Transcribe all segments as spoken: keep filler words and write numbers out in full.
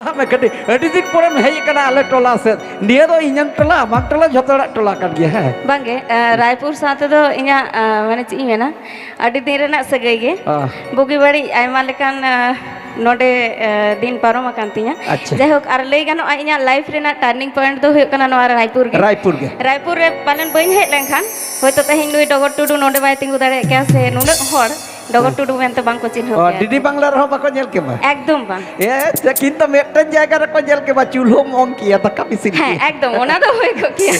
ᱟᱢ ᱠᱟᱹᱴᱤᱡ ᱟᱹᱰᱤ ᱫᱤᱱ ᱯᱚᱨᱮᱢ ᱦᱮᱡ ᱟᱠᱟᱱᱟ ᱟᱞᱮ ᱴᱚᱞᱟ ᱥᱮᱫ᱾ ᱱᱤᱭᱟᱹ ᱫᱚ ᱤᱧᱟᱹᱝ ᱴᱚᱞᱟ, ᱟᱢᱟᱝ ᱴᱚᱞᱟ, ᱡᱷᱚᱛᱚ ᱦᱚᱲᱟᱜ ᱴᱚᱞᱟ ᱠᱟᱱ ᱜᱮᱭᱟ᱾ ᱦᱮᱸ, ᱵᱟᱝᱜᱮ, ᱟᱸ, ᱨᱟᱭᱯᱩᱨ ᱥᱟᱶ ᱛᱮᱫᱚ ᱤᱧᱟᱹᱜ, ᱟᱸ, ᱢᱟᱱᱮ ᱪᱮᱫ ᱤᱧ ᱢᱮᱱᱟ, ᱟᱹᱰᱤ ᱫᱤᱱ ᱨᱮᱱᱟᱜ ᱥᱟᱹᱜᱟᱹᱭ ᱜᱮ᱾ ᱟᱸ᱾ ᱵᱩᱜᱤ ᱵᱟᱹᱲᱤᱡ ᱟᱭᱢᱟ ᱞᱮᱠᱟᱱ, ᱟᱸ, ᱱᱚᱰᱮ, ᱟᱸ, ᱫᱤᱱ ᱯᱟᱨᱚᱢ ᱟᱠᱟᱱ ᱛᱤᱧᱟ᱾ ᱟᱪᱪᱷᱟ᱾ ᱡᱟᱭᱦᱳᱠ, ᱟᱨ ᱞᱟᱹᱭ ᱜᱟᱱᱚᱜᱼᱟ, ᱤᱧᱟᱹᱜ life ᱨᱮᱱᱟᱜ turning point ᱫᱚ ᱦᱩᱭᱩᱜ ᱠᱟᱱᱟ ᱱᱚᱣᱟ ᱨᱟᱭᱯᱩᱨ ᱜᱮ᱾ ᱨᱟᱭᱯᱩᱨ ᱜᱮ᱾ ᱨᱟᱭᱯᱩᱨ ᱨᱮ ᱯᱟᱞᱮᱱ ᱵᱟᱹᱧ ᱦᱮᱡ ᱞᱮᱱᱠᱷᱟᱱ, ᱦᱳᱭᱛᱳ ᱛᱮᱦᱮᱧ ᱱᱩᱭ ᱰᱚᱜᱚᱨ ᱴᱩᱰᱩ ᱱᱚᱰᱮ ᱵᱟᱭ ᱛᱤᱸᱜᱩ ᱫᱟᱲᱮᱭᱟᱜ ᱠᱮᱭᱟ, ᱥᱮ ᱱᱩᱱᱟᱹᱜ ᱦᱚᱲ ᱰᱚᱜᱚᱨ ᱦᱮᱸ᱾ ᱴᱩᱰᱩ ᱢᱮᱱᱛᱮ ᱵᱟᱝ ᱠᱚ ᱪᱤᱱᱦᱟᱹᱣ ᱚ, ᱠᱮᱭᱟ᱾ ᱰᱤᱰᱤ ᱵᱟᱝᱞᱟ ᱨᱮᱦᱚᱸ ᱵᱟᱠᱚ ᱧᱮᱞ ᱠᱮᱢᱟ? ᱮᱠᱫᱚᱢ ᱵᱟᱝ᱾ ᱮ, ᱪᱮ, ᱠᱤᱱᱛᱩ ᱢᱤᱫᱴᱮᱱ ᱡᱟᱭᱜᱟ ᱨᱮᱠᱚ ᱧᱮᱞ ᱠᱮᱢᱟ, ᱪᱩᱞᱦᱟᱹᱢ ᱚᱝ ᱠᱮᱭᱟ, ᱫᱟᱠᱟᱢ ᱤᱥᱤᱱ ᱦᱮᱸ, ᱠᱮᱭᱟ᱾ ᱮᱠᱫᱚᱢ, ᱚᱱᱟ ᱫᱚ ᱦᱩᱭ ᱠᱚᱜ ᱠᱮᱭᱟ᱾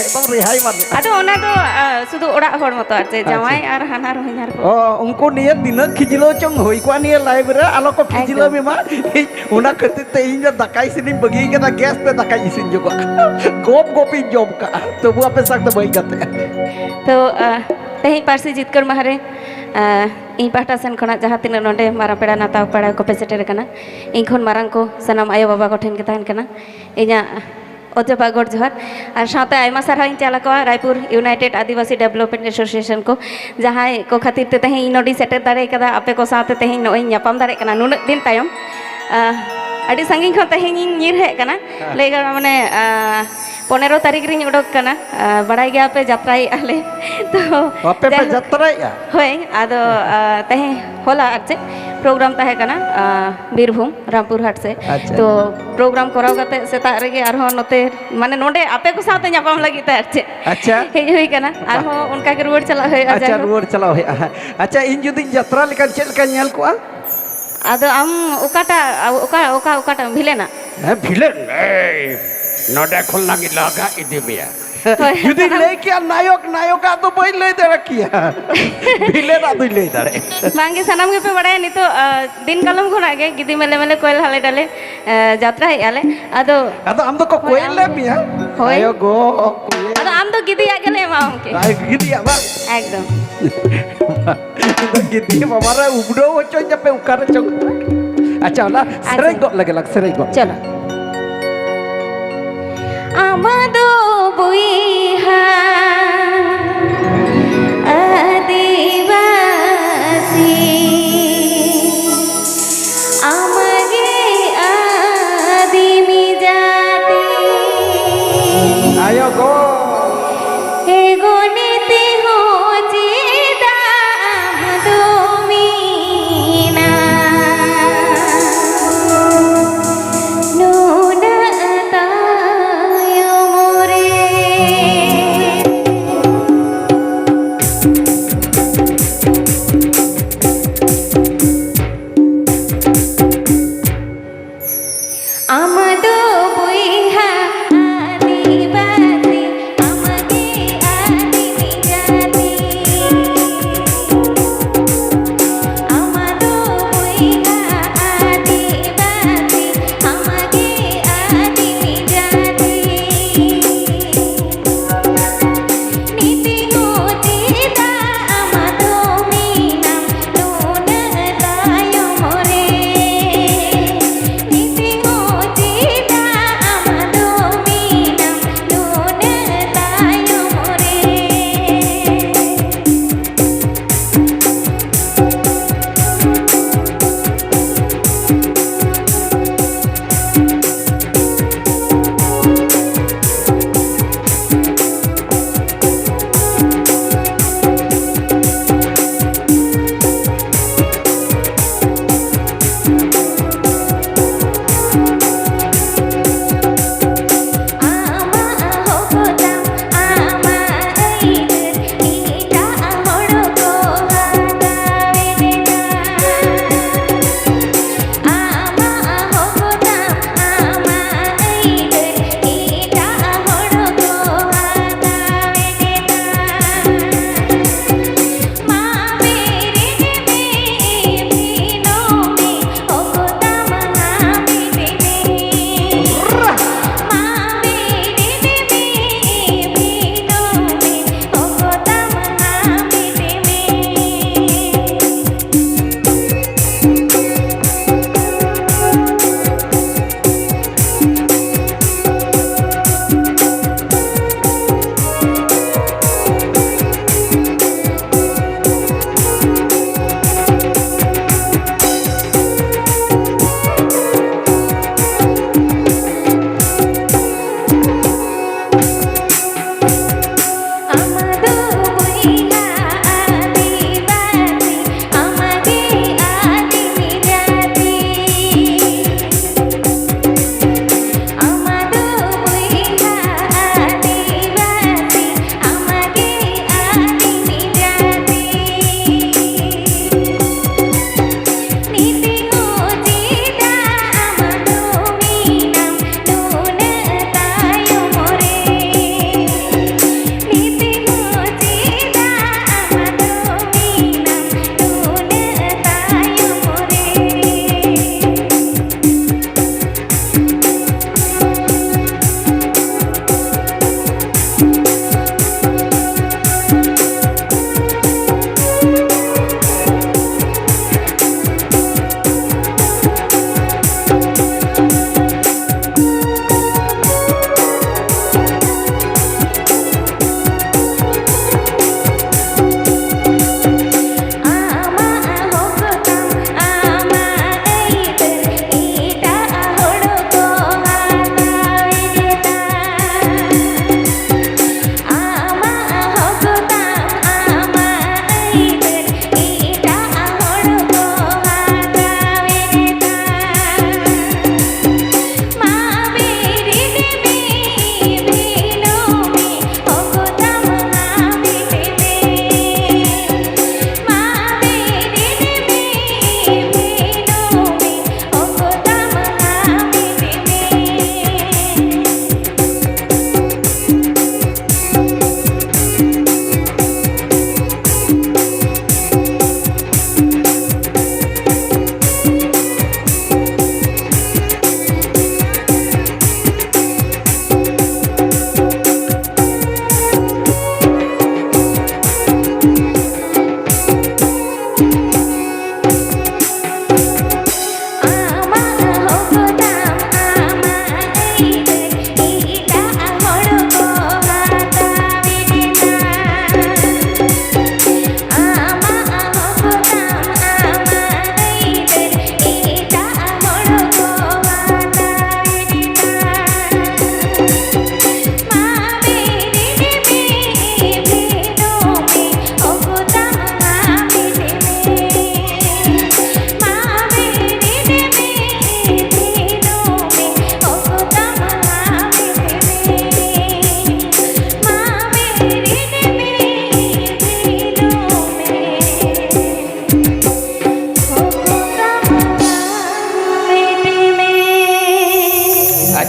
ᱮᱠᱫᱚᱢ ᱨᱮᱦᱟᱭ ᱵᱟᱹᱱᱩᱜ᱾ ᱟᱫᱚ ᱚᱱᱟ ᱫᱚ, ᱟ, ᱥᱩᱫᱷᱩ ᱚᱲᱟᱜ ᱦᱚᱲ ᱢᱚᱛᱚ, ᱟᱨ ᱪᱮᱫ, ᱟᱪᱪᱷᱟ᱾ ᱡᱟᱶᱟᱭ ᱟᱨ ᱦᱟᱱᱦᱟᱨ ᱦᱚᱧᱦᱟᱨ ᱠᱚ᱾ ᱚ, ᱩᱱᱠᱩ ᱱᱤᱭᱟᱹ ᱛᱤᱱᱟᱹᱜ ᱠᱷᱤᱡᱞᱟᱹᱣ ᱪᱚᱝ ᱦᱩᱭ ᱠᱚᱜᱼᱟ ᱱᱤᱭᱟᱹ live ᱨᱮ, ᱟᱞᱚ ᱠᱚ ᱠᱷᱤᱡᱞᱟᱹᱣ ᱮᱠᱫᱚᱢ᱾ ᱢᱮᱢᱟ᱾ ᱤᱧ ᱚᱱᱟ ᱠᱷᱟᱹᱛᱤᱨ ᱛᱮ ᱤᱧ ᱫᱚ ᱫᱟᱠᱟ ᱤᱥᱤᱱᱤᱧ ᱵᱟᱹᱜᱤ ᱠᱟᱫᱟ, gas ᱛᱮ ᱫᱟᱠᱟᱧ ᱤᱥᱤᱱ ᱡᱚᱝᱚᱜᱼᱟ᱾ ᱜᱚᱯ ᱜᱚᱯᱤᱧ ᱡᱚᱢ ᱠᱟᱜᱼᱟ, ᱛᱚᱵᱩ ᱟᱯᱮ ᱥᱟᱶ ᱫᱚ ᱵᱟᱹᱧ ᱜᱟᱛᱮᱜᱼᱟ᱾ ᱛᱚ, ᱟ, ᱛᱮᱦᱮᱧ ᱯᱟᱹᱨᱥᱤ ᱡᱤᱛᱠᱟᱹᱨ ᱢᱟᱦᱟ ᱨᱮ, ᱟ, ᱤᱧ ᱯᱟᱦᱴᱟ ᱥᱮᱱ ᱠᱷᱚᱱᱟᱜ ᱡᱟᱦᱟᱸ ᱛᱤᱱᱟᱹᱜ ᱱᱚᱰᱮ ᱢᱟᱨᱟᱝ ᱯᱮᱲᱟ ᱱᱮᱣᱛᱟ ᱯᱮᱲᱟ ᱠᱚᱯᱮ ᱥᱮᱴᱮᱨ ᱟᱠᱟᱱᱟ, ᱤᱧ ᱠᱷᱚᱱ ᱢᱟᱨᱟᱝ ᱠᱚ ᱥᱟᱱᱟᱢ ᱟᱭᱳ ᱵᱟᱵᱟ ᱠᱚᱴᱷᱮᱱ ᱜᱮ ᱛᱟᱦᱮᱱ ᱠᱟᱱᱟ ᱤᱧᱟᱹᱜ ᱚᱛ ᱡᱟᱯᱟᱜ ᱜᱚᱰ ᱡᱚᱦᱟᱨ᱾ ᱟᱨ ᱥᱟᱶᱛᱮ ᱟᱭᱢᱟ ᱥᱟᱨᱦᱟᱣ ᱤᱧ ᱪᱟᱞ ᱟᱠᱚᱣᱟ Raipur United Adivasi Development Association ᱠᱚ, ᱡᱟᱦᱟᱸᱭ ᱠᱚ ᱠᱷᱟᱹᱛᱤᱨ ᱛᱮ ᱛᱮᱦᱮᱧ ᱤᱧ ᱱᱚᱰᱮᱧ ᱥᱮᱴᱮᱨ ᱫᱟᱲᱮ ᱠᱟᱫᱟ, ᱟᱯᱮ ᱠᱚ ᱥᱟᱶᱛᱮ ᱛᱮᱦᱮᱧ ᱱᱚᱜᱼᱚᱭ ᱤᱧ ᱧᱟᱯᱟᱢ ᱫᱟᱲᱮᱭᱟᱜ ᱠᱟᱱᱟ ᱱᱩᱱᱟᱹᱜ ᱫᱤᱱ ᱛᱟᱭᱚᱢ᱾ ᱟ, ᱟᱹᱰᱤ ᱥᱟᱺᱜᱤᱧ ᱠᱷᱚᱱ ᱛᱮᱦᱮᱧ ᱤᱧ ᱧᱤᱨ ᱦᱮᱡ ᱟᱠᱟᱱᱟ, ᱦᱮᱸ᱾ ᱞᱟᱹᱭ ᱜᱟᱱᱚᱜᱼᱟ, ᱢᱟᱱᱮ, ᱟ, ᱯᱚᱱᱮᱨᱚ ᱛᱟᱹᱨᱤᱠᱷ ᱨᱤᱧ ᱩᱰᱩᱠ ᱠᱟᱱᱟ᱾ ᱟ, ᱵᱟᱲᱟᱭ ᱜᱮᱭᱟᱯᱮ, ᱡᱟᱛᱨᱟᱭᱮᱫᱼᱟ ᱞᱮ᱾ ᱛᱚ, ᱟᱯᱮ ᱯᱮ ᱡᱟᱭᱦᱳᱠ, ᱡᱟᱛᱨᱟᱭᱮᱫᱼᱟ? ᱦᱳᱭ, ᱟᱫᱚ, ᱟ, ᱛᱮᱦᱮᱧ, ᱦᱚᱞᱟ ᱟᱨ ᱪᱮᱫ program ᱛᱟᱦᱮᱸ ᱠᱟᱱᱟ, ᱟ, ᱵᱤᱨᱵᱷᱩᱢ ᱨᱟᱢᱯᱩᱨᱦᱟᱴ ᱥᱮᱫ᱾ ᱟᱪᱪᱷᱟ᱾ ᱛᱚ, program ᱠᱚᱨᱟᱣ ᱠᱟᱛᱮ ᱥᱮᱛᱟᱜ ᱨᱮᱜᱮ ᱟᱨᱦᱚᱸ ᱱᱚᱛᱮ, ᱢᱟᱱᱮ, ᱱᱚᱰᱮ ᱟᱯᱮ ᱠᱚ ᱥᱟᱶᱛᱮ ᱧᱟᱯᱟᱢ ᱞᱟᱹᱜᱤᱫ ᱛᱮ ᱟᱨ ᱪᱮᱫ ᱟᱪᱪᱷᱟ᱾ ᱦᱮᱡ ᱦᱩᱭ ᱠᱟᱱᱟ᱾ ᱟᱨᱦᱚᱸ ᱚᱱᱠᱟ ᱜᱮ ᱨᱩᱣᱟᱹᱲ ᱪᱟᱞᱟᱜ ᱦᱩᱭᱩᱜᱼᱟ, ᱟᱪᱪᱷᱟ, ᱡᱟᱭᱦᱳᱠ᱾ ᱨᱩᱣᱟᱹᱲ ᱪᱟᱞᱟᱣ ᱦᱩᱭᱩᱜᱼᱟ᱾ ᱟᱪᱪᱷᱟ, ᱤᱧ ᱡᱩᱫᱤᱧ ᱡᱟᱛᱨᱟ ᱞᱮᱠᱷᱟᱱ ᱪᱮᱫ ᱞᱮᱠᱟᱧ ᱧᱮᱞ ᱠᱚᱜᱼᱟ? ᱟᱫᱚ ᱟᱢ ᱚᱠᱟᱴᱟᱜ, ᱚᱠᱟ, ᱚᱠᱟ, ᱚᱠᱟᱴᱟᱜ ᱵᱷᱤᱞᱮᱱᱟ? ᱦᱮᱸ, ᱵᱷᱤᱞᱮᱱ᱾ ᱮᱭ, ᱱᱚᱰᱮ ᱠᱷᱚᱱ ᱞᱟᱝ ᱞᱟᱜᱟ ᱤᱫᱤ ᱢᱮᱭᱟ᱾ ᱦᱳᱭ, ᱡᱩᱫᱤ ᱥᱟᱱᱟᱢ ᱞᱟᱹᱭ ᱠᱮᱭᱟ ᱱᱟᱭᱚᱠ, ᱱᱟᱭᱚᱠᱟᱜ ᱫᱚ ᱵᱟᱹᱧ ᱞᱟᱹᱭ ᱫᱟᱲᱮ ᱠᱮᱭᱟ᱾ ᱵᱷᱤᱞᱮᱱᱟᱜ ᱫᱩᱧ ᱞᱟᱹᱭ ᱫᱟᱲᱮᱭᱟᱜᱼᱟ᱾ ᱵᱟᱝᱜᱮ, ᱥᱟᱱᱟᱢ ᱜᱮᱯᱮ ᱵᱟᱲᱟᱭᱟ ᱱᱤᱛᱚᱜ, ᱟ, ᱫᱤᱱ ᱠᱟᱞᱚᱢ ᱠᱷᱚᱱᱟᱜ ᱜᱮ ᱜᱤᱫᱤ ᱢᱮᱞᱮ ᱢᱮᱞᱮ ᱠᱚᱭᱮᱞ ᱦᱟᱞᱮ ᱰᱟᱞᱮ, ᱟ, ᱡᱟᱛᱨᱟᱭᱮᱫᱼᱟ ᱞᱮ᱾ ᱟᱫᱚ ᱟᱫᱚ ᱟᱢ ᱫᱚᱠᱚ ᱦᱳᱭ, ᱠᱚᱭᱮᱞ ᱟᱢ ᱞᱮᱫ ᱢᱮᱭᱟ? ᱦᱳᱭ᱾ ᱟᱭᱳ ᱜᱚ, ᱠᱚᱭᱮᱞ᱾ ᱟᱫᱚ ᱟᱢ ᱫᱚ ᱜᱤᱫᱤᱭᱟᱜ ᱜᱮᱞᱮ ᱮᱢᱟᱢ ᱠᱮ᱾ ᱟᱭ, ᱜᱤᱫᱤᱭᱟᱜ ᱵᱟᱝ? ᱮᱠᱫᱚᱢ᱾ ᱤᱧ ᱫᱚ ᱜᱤᱫᱤ ᱵᱟᱵᱟ ᱨᱮ ᱩᱵᱰᱟᱹᱣ ᱦᱚᱪᱚᱧ ᱟᱯᱮ ᱚᱠᱟ ᱨᱮ ᱪᱚᱝ᱾ ᱟᱪᱪᱷᱟ, ᱚᱱᱟ ᱟᱪᱪᱷᱟ᱾ ᱥᱮᱨᱮᱧ ᱜᱚᱫ ᱞᱮᱜᱮ ᱞᱟᱝ, ᱥᱮᱨᱮᱧ ᱜᱚᱫ᱾ ᱪᱚᱞᱚ᱾ ᱟᱢ ᱫᱚ ᱵᱚᱭᱦᱟ ᱟᱹᱫᱤᱵᱟᱹᱥᱤ, ᱟᱢᱜᱮ ᱟ- ᱟᱢ ᱫᱚ ᱵᱚᱭᱦᱟ ᱟᱹᱫᱤᱵᱟᱹᱥᱤ, ᱟᱢ ᱜᱮ ᱟᱹᱫᱤᱢ ᱡᱟᱹᱛᱤ᱾ ᱟᱢ ᱫᱚ ᱵᱚᱭᱦᱟ ᱟᱹᱫᱤᱵᱟᱹᱥᱤ, ᱟᱢ ᱜᱮ ᱟᱹᱫᱤᱢ ᱡᱟᱹᱛᱤ᱾ ᱱᱤᱛ ᱦᱚᱸ ᱪᱮᱫᱟᱜ ᱟᱢ ᱫᱚ ᱢᱮᱱᱟᱢ ᱱᱩᱱᱟᱹᱜ ᱛᱟᱭᱚᱢ ᱨᱮ? ᱱᱤᱛ ᱦᱚᱸ ᱪᱮᱫᱟᱜ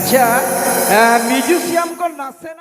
ᱟᱪᱪᱷᱟ, ᱢᱤᱭᱩᱡᱤᱥᱤᱭᱟᱢ ᱠᱚ ᱱᱟᱥᱮᱱᱟᱜ